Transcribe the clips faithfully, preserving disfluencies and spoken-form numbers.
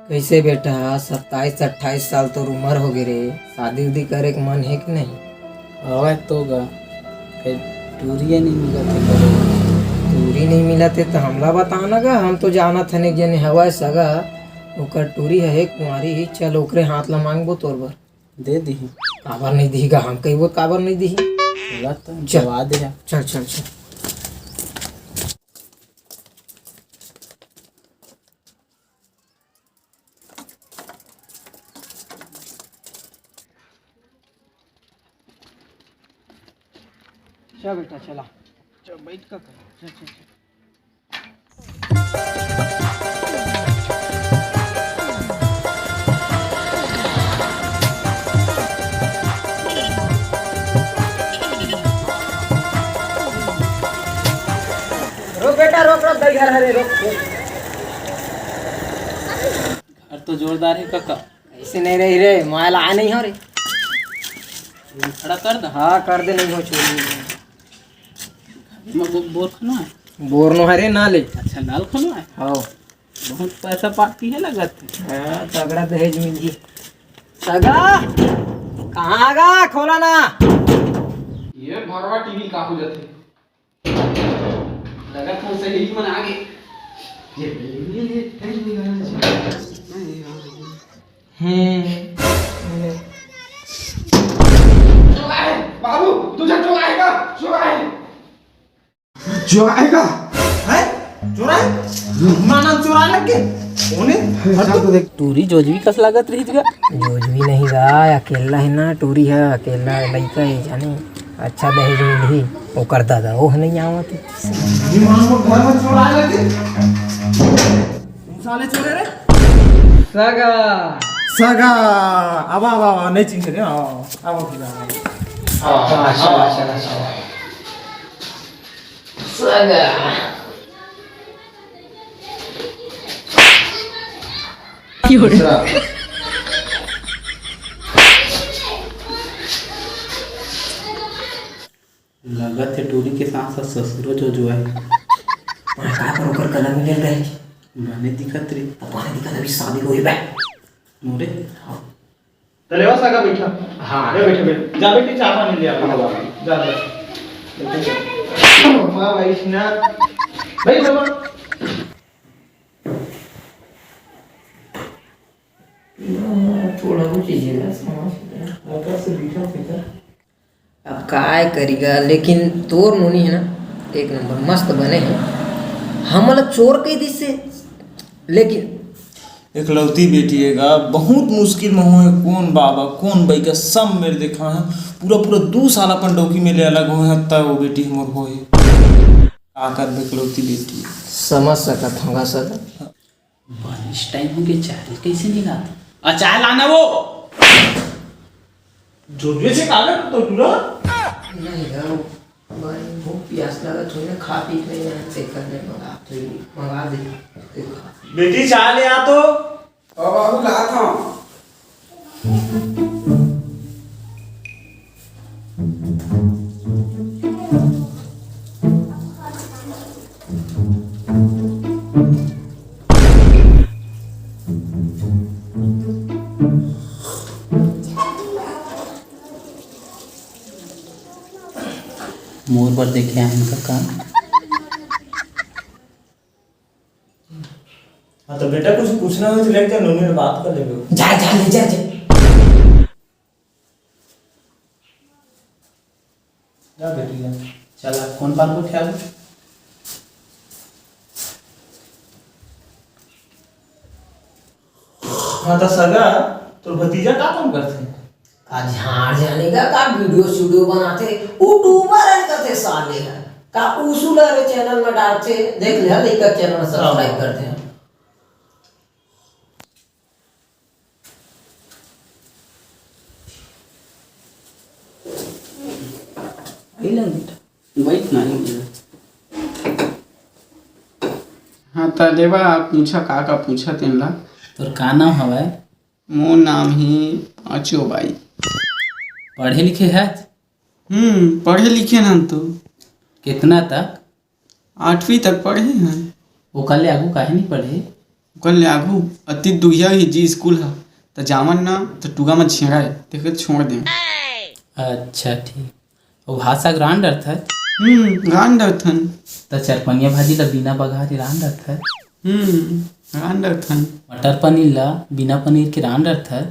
कइसे बेटा, सत्ताईस अट्ठाईस साल तोर उमर होगे रे, शादी उदी करे के मन हे कि नहीं? हवय तो गा, फेर टूरिये नइ मिलत हे करे। टूरी नइ मिलत हे त हमला बता ना गा, हम तो जानत हन एक जने हवय सगा, ओकर टूरी ह हे कुंवारी, चल ओकरे हाथ ला मांगबो तोर बर। दे दिही। काबर नइ दिही गा, हम कहिबो त काबर नइ दिही? बोला तो, चल। जवा दे। चल, चल, चल। चल बेटा, चला। चल, बैठ का कर। चल, चल, चल। रोक बेटा, रोक, रोक, दई घर हरे, रोक, रोक। घर तो जोरदार हे कका। अइसे नइ रही रे, मैं ला आय नइ हों रे। खड़ा कर दा। हाँ, कर दे, नइ हो चोरी। मैं बो-, बोर खनवा हे। बोर नो हरे, ना ले। अच्छा, नल खनवा हे? हाँ। बहुत पैसा पाती हे लगत हे। हाँ, तगड़ा दहेज मिलही। सगा, कहाँ गा? खोला ना। ये भरवा टीवी का हो जाथे? लगत हे सहेली मन आगे। ये, ये, ये, ये, ये, हम्म। चोर आय, बाबू, तुझे चोर आएगा, चोर आए। चोर आएगा? हैं? चोर आए? माना चोर आए लग गए? कौन है? हट तो। टूरी जोजवी कस लागत रही गा? जोजवी नहीं गा, अकेला है ना, टूरी है, अकेला लइका है, जाने अच्छा दहेज मिलही, ओकर दादा ओह नहीं आवत है। ये मानो घर में चोर आए लग गए? कौन साले चोर है रे? सगा। सगा। अब, अब, अब, नहीं चिन्हे रे, अब, अब, अब, अब। हाँ, हाँ, हाँ, हाँ। सगा। दूसरा। लगत हे टूरी के साथ साथ ससुरो जोजवाए। मैं का पर ओकर कलम मिलल रहे। बने दिखत रे। अब बने दिखत, अभी शादी होही बे। मोरे? हाँ। त लेवा सगा बैठा। हाँ। ले बैठा, बैठ। जा बेटी, चाय पानी ले आ। हाँ, बाबा। जा, जा। वाह भाई, इतना। भाई, बाबा। थोड़ा बहुत चीजें ना समझ में। ऊपर से मीठा फीका। अब काय करी गा, लेकिन तोर नोनी है ना, एक नंबर मस्त बने है। हमला चोर कह दिस से, लेकिन एकलौती बेटी है गा, बहुत मुश्किल में होए, कौन बाबा, कौन बइगा, सब मेर देखा है। पूरा, पूरा दू साल अपन डौकी में ले अलग होए हैं, तब वो बेटी हमर होए। का करबे, एकलौती बेटी। समझ सकत हूँ गा सर। बनिस टाइम हो गया, चाय कइसे नइ लात? आ, चाय लाना वो। जोजवे से काले तो दूरा। नहीं यार, भाई, भूख प्यास लगा, थोड़ी ना खा पी के नहीं आए, तेकर नहीं मंगा, तो ही मंगा दे, ते खा। बेटी, चाय ले आ तो। ओ बाबू, लात हूँ। मोर बर देखे आए हैं कका। हाँ, तो बेटा, कुछ पूछना हो तो लेके नोनी से बात कर लेबे। जा, जा, ले जा, जा। जा बेटी, जा। चला, कौन पार्क में खेल? हाँ, तो सगा, तोर भतीजा का काम करथे? का झाड़ जानेगा, का वीडियो सीडियो बनाथे, यूट्यूबर है कथे साले है। का उसू ला रे चैनल में डालथे, देख ले, हर एक का चैनल में सब्सक्राइब हाँ। करथे। आई ना बेटा, बैठ ना, आई ना। हाँ, त देवा, आप पूछा, का का पूछा तेन ला। तोर का नाम हवय? मोर नाम ही पाँचो बाई। पढ़े लिखे हस? हम्म, पढ़े लिखे हन तो। कितना तक? आठवीं तक पढ़े हन। ओकर ले आगू काहे नहीं पढ़े? कल ले आगू अति दुहिया ही जी स्कूल ह, त जावन ना त टुगा म छेड़ाए, तेकर छोड़ दे। अच्छा, ठीक। अउ भात साग रांध डरथस? हम्म, रांध डरथन। त चरपनिया भाजी ला बिना बघारे रांध डरथस? हम्म, रांध डरथन। मटर पनीर ला बिना पनीर के रांध डरथस?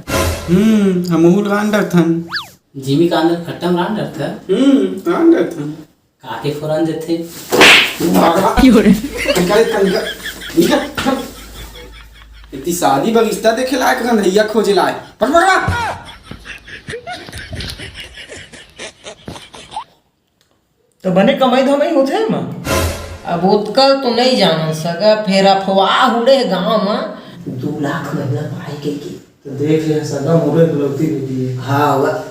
हम्म, हमहू रांध डरथन। जिमी कांदा खट्टा म रांध डरथस? हम्म, रांध डरथन। काटे फोरन देथे। भागा। क्यों रे? निकल, निकल, निकल, निकल। इतनी शादी बगिस्ता देखे लायक, गंधैया खोजे लायक। पट पकड़ा। तो बने कमाई धमाई होथे एमा? अब ओतका तो नइ जानन सगा, फेर अफवाह उड़े हे गांव म। दू लाख महीना पाए के की। तो देख ले सगा, मोरे इकलौती बेटी हे। हाँ, वा।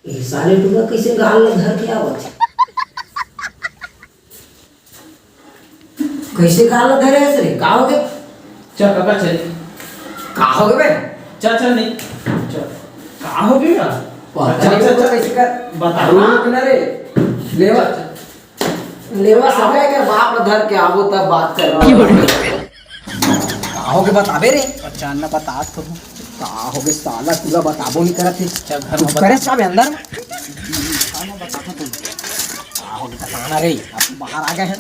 ए साले टुरा कइसे गाल ल धर के आवत हे? कइसे गाल ल धरे हस रे? का होगे? चल काका, चल। का होगे बे? चल, चल, नहीं। चल। का होगे यार? पता चल, नहीं चल, तो चल। कइसे कर? बता। रुक ना रे। लेवा। चल, चल। लेवा, सब एकर बाप ल धर के आबो, तब बात करबो। का होगे बताबे रे? अचानक बतात तो हूँ। का होगे साला, पूरा बताबो नहीं करत हे। चल, घर में कुछ बता। करे साहब अंदर में? का होगे बताना रे, अब बाहर आ गए हैं।